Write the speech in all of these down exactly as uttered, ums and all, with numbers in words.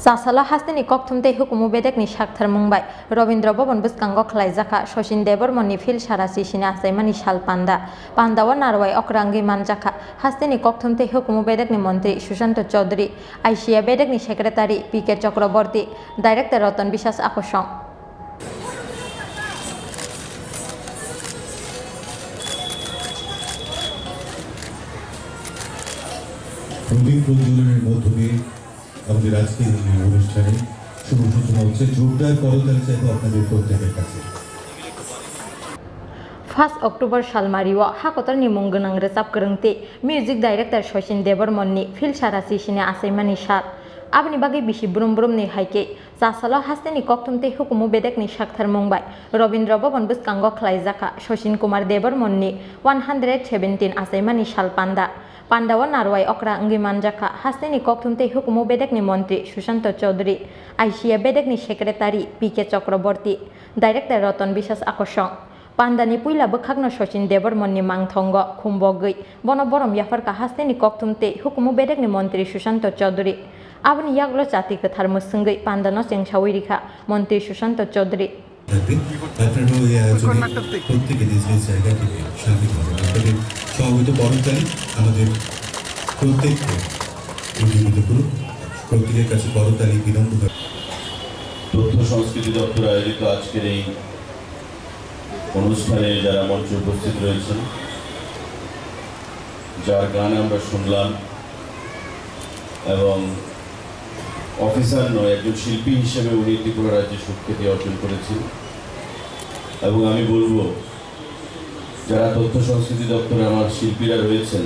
Chasalo hasteni kokthum tei hukumu bedekni saktharmung bai Robindra Bhaban bwskango khlaijakha Sachin Debbarmani Phil Sara Sisini achaimani sal panda. Pandao narwai okra wngwi manjakha hasteni kokthum tei hukumu bedekni montri Sushanta Chowdhury, I C A bedekni secretary P K Chakraborty, director Ratan Biswas Akosong. প্রদীপ প্রজ্বলনের মধ্য দিয়ে আমাদের আজকের এই অনুষ্ঠানে শুভ সূচনা হচ্ছে। জোরদার করতালি চাইবো আপনাদের প্রত্যেকের কাছে। First October salmario hakotorni mung gwnang rwchap kwrwng tei music director Sachin Debbarmani Phil Sara Sisini achaimani sal. Aboni bagwi bisi brum brumni hai khe Chasalo hasteni kokthum tei hukumu bedekni saktharmung bai Robindra Bhaban bwskango khlaijakha Sachin Kumar Debbarmani one hundred seventeen achaimani sal panda. Pandao narwai okra wngwi manjakha hasteni kokthum tei hukumu bedekni montri Sushanta Chowdhury, I C A bedekni secretary P K Chakraborty, director Ratan Biswas Akosong. Pandani puila bwkhakno Sachin Debbarmani mangthongo khumbogwi bono borom yapharkha hasteni kokthum tei hukumu bedekni montri Sushanta Chowdhury. Aboni yagulo chati kwthar mwswngwi pandano chengsawi rikha montri Sushanta Chowdhury. থাকবে। আপনারাও এই আয়োজনে প্রত্যেকে নিজ নিজ জায়গা থেকে সামিল হবেন। আপনাদের সমবেত করতালি আমাদের প্রত্যেককে উজ্জীবিত করুক। প্রত্যেকের কাছে করতালি বিনম্র। তথ্য সংস্কৃতি দপ্তর আয়োজিত আজকের এই অনুষ্ঠানে যারা মঞ্চে উপস্থিত রয়েছেন, যার গান আমরা শুনলাম এবং অফিসার নয়, একজন শিল্পী হিসেবে উনি ত্রিপুরা রাজ্যে সুখ্যাতি অর্জন করেছেন। এবং আমি বলবো, যারা তথ্য সংস্কৃতি দপ্তরে আমার শিল্পীরা রয়েছেন,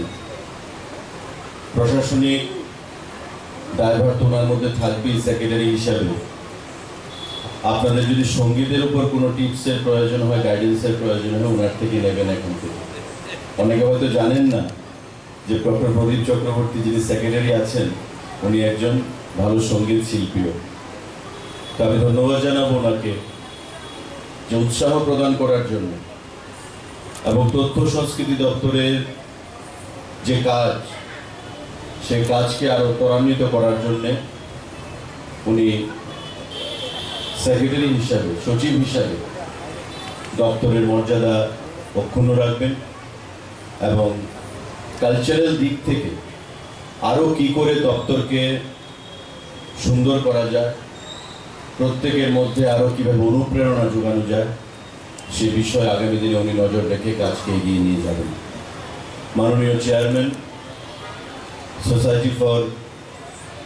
প্রশাসনিক দায়ভার তো ওনার মধ্যে থাকবেই সেক্রেটারি হিসাবে। আপনাদের যদি সঙ্গীতের উপর কোনো টিপসের প্রয়োজন হয়, গাইডেন্সের প্রয়োজন হয়, ওনার থেকে নেবেন এখন থেকে। অনেকে হয়তো জানেন না যে ডক্টর প্রদীপ চক্রবর্তী, যিনি সেক্রেটারি আছেন, উনি একজন ভালো সঙ্গীত শিল্পীও। তো আমি ধন্যবাদ জানাবো ওনাকে যে উৎসাহ প্রদান করার জন্য এবং তথ্য সংস্কৃতি দপ্তরের যে কাজ, সেই কাজকে আরো ত্বরান্বিত করার জন্য উনি সেক্রেটারি হিসাবে, সচিব হিসাবে দপ্তরের মর্যাদা অক্ষুণ্ণ রাখবেন এবং কালচারাল দিক থেকে আরো কি করে দপ্তরকে সুন্দর করা যায়, প্রত্যেকের মধ্যে আরো কিভাবে অনুপ্রেরণা যোগানো যায়, সে বিষয়ে আগামী দিনে উনি নজর রেখে কাজকে এগিয়ে নিয়ে যাবেন। মাননীয় chairman, society for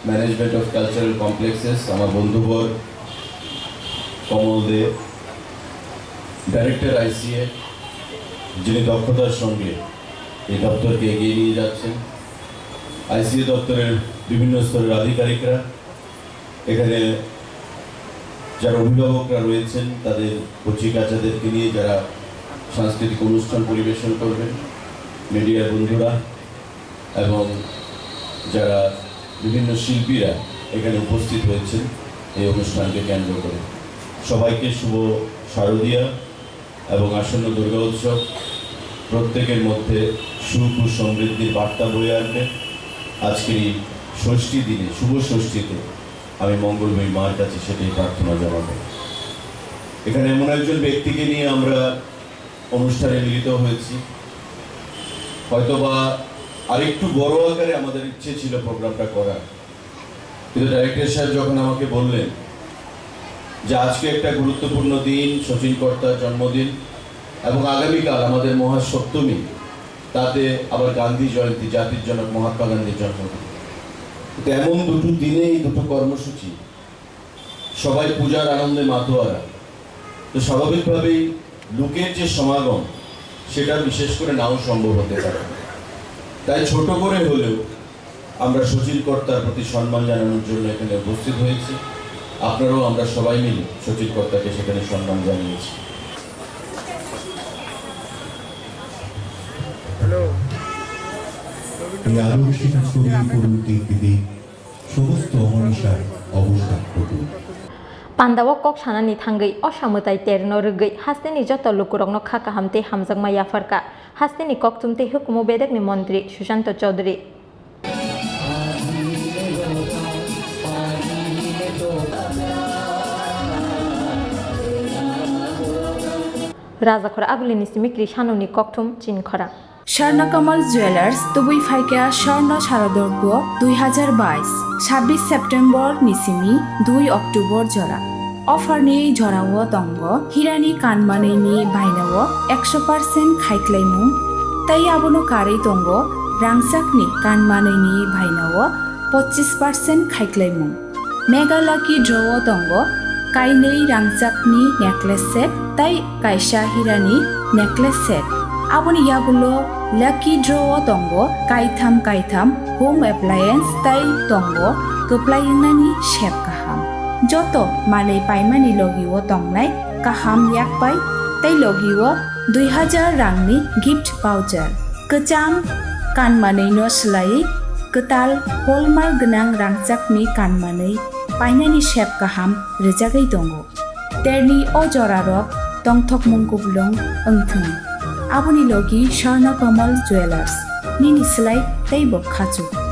management of cultural complexes, আমার বন্ধুবর কমল দে, ডাইরেক্টর আইসিএ, যিনি দক্ষতার সঙ্গে এই দপ্তরকে এগিয়ে নিয়ে যাচ্ছেন, আইসিএ দপ্তরের বিভিন্ন স্তরের আধিকারিকরা, এখানে যারা অভিভাবকরা রয়েছেন, তাদের কচি কাচাদেরকে নিয়ে যারা সাংস্কৃতিক অনুষ্ঠান পরিবেশন করবেন, মিডিয়ার বন্ধুরা এবং যারা বিভিন্ন শিল্পীরা এখানে উপস্থিত হয়েছেন এই অনুষ্ঠানকে কেন্দ্র করে, সবাইকে শুভ শারদীয়া এবং আসন্ন দুর্গা উৎসব। প্রত্যেকের মধ্যে সুখ ও সমৃদ্ধির বার্তা বয়ে আনবে। আজকের এই ষষ্ঠী দিনে, শুভ ষষ্ঠীতে আমি মঙ্গলময়ী মার কাছে সেটাই প্রার্থনা জানাবো। এখানে এমন একজন ব্যক্তিকে নিয়ে আমরা অনুষ্ঠানে মিলিত হয়েছি, হয়তোবা আরেকটু বড় আকারে আমাদের ইচ্ছে ছিল প্রোগ্রামটা করার, কিন্তু ডাইরেক্টর সাহেব যখন আমাকে বললেন যে আজকে একটা গুরুত্বপূর্ণ দিন, শচীন কর্তার জন্মদিন এবং আগামীকাল আমাদের মহাসপ্তমী, তাতে আবার গান্ধী জয়ন্তী, জাতির জনক মহাত্মা গান্ধীর জন্মদিন। তো এমন দুটো দিনে এই দুটো কর্মসূচি, সবাই পূজার আনন্দে মাতোয়ারা, তো স্বাভাবিকভাবেই লোকের যে সমাগম, সেটা বিশেষ করে নাও সম্ভব হতে পারে। তাই ছোট করে হলেও আমরা শচীন কর্তার প্রতি সম্মান জানানোর জন্য এখানে উপস্থিত হয়েছি। আপনারাও, আমরা সবাই মিলে শচীন কর্তাকে সেখানে সম্মান জানিয়েছি। এই আলোকহীন ছবির পুরো দিক বিদিক সমস্ত অমানিসার অবসান ঘটুক। Pandao kok sanani thangwi osa mwtai terno rwgwi hasteni joto lukurokno kha kaham tei hamjakma yapharkha hasteni kokthum tei hukumu bedekni montri Sushanta Chowdhury. Rajakhor Agulini simi Krishanoni kokthum chini khorang. Swarna Kamal Jewellers tubui phaikha Swarna Sharadorgo dui hazar bais, sabbish September ni simi dui October jora. Offer ni jorao tongo hirani kanmanwini bainao ekso percent khaiklaimung, tei abono karwi tongo rangchakni kanmanwini bainao pochis percent khaiklaimung. Mega Lucky Draw o tongo kainwi rangchakni necklace set tei kaisa hirani necklace set. Aboni yagulo Lucky Draw o tongo kaitham kaitham home appliance tei tongo kwplai wngnani sep kaham. Joto manwi paimani logi o tongnai kaham yakpai tei logi o dui hazar rangni gift voucher. Kwcham kanmanwino swlaiwi kwtal hallmark gwnang rangchakni kanmanwi painani sep kaham rwjagwi tongo. Terni o jorarok tongthokmung kupulung wngthung. Aboni logi Swarna Kamal Jewellers, nini slai teibo khachuk.